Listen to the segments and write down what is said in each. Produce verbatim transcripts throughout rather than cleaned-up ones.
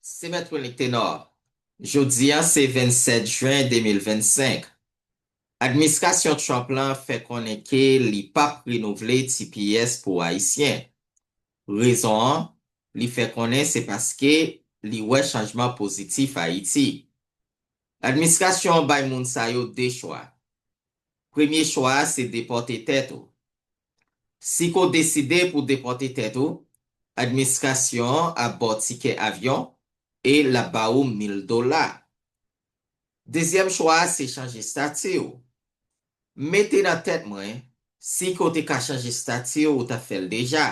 Se Mèt Wellington Nò. Jodi a se vennsèt jen de mil vennsenk. Administrasyon Trump lan fè konnen ke li p ap renouvle T P S pou Ayisyen. Rezon an, li fè konnen se paske li wè chanjman pozitif Ayiti. Administrasyon an bay moun sa yo de chwa. Premye chwa a se depòte tèt ou. Si ke w deside pou depòte tèt ou, administrasyon an ap ba w tikè avyon e l ap ba ou mil dola. Dezyèm chwa a se chanje estati w. Mete nan tèt mwen, si ke w te ka chanje estati w, ou t ap fè l deja.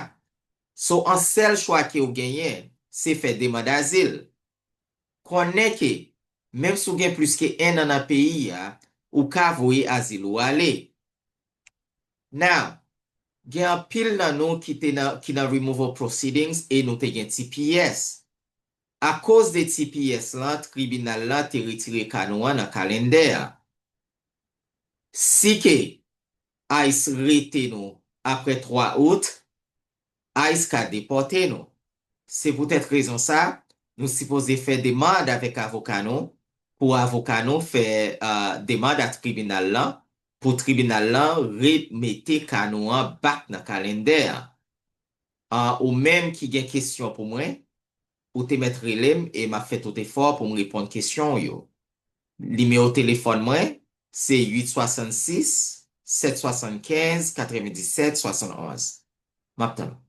So, an sèl chwa ke w genyen, se fè demann azil. Konnen ke, menm si w gen plis ke en an nan peyi a, ou ka voye azil ou ale. Now, gen anpil nan nou ki te nan, ki nan removal proceedings e nou te gen T P S. Akoz de T P S lan, tribinal lan te retire ka nou an nan kalendè a. Si ke ICE rete nou apre twa out, ICE ka depòte nou. Se poutèt rezon sa, nou sipoze fè demann avèk avoka nou, pou avoka nou fè, uh, demann a tribinal lan, pou tribinal lan remete ka nou an back nan kalendè an. Uh, ou menm ki gen kesyon pou mwen, ou te mèt rele m e m ap fè tout efò pou m reponn kesyon w yo. Nimewo telefòn mwen, se uit swasannsis, sèt swasannkenz, katrevendisèt, swasannonz. M ap tann ou.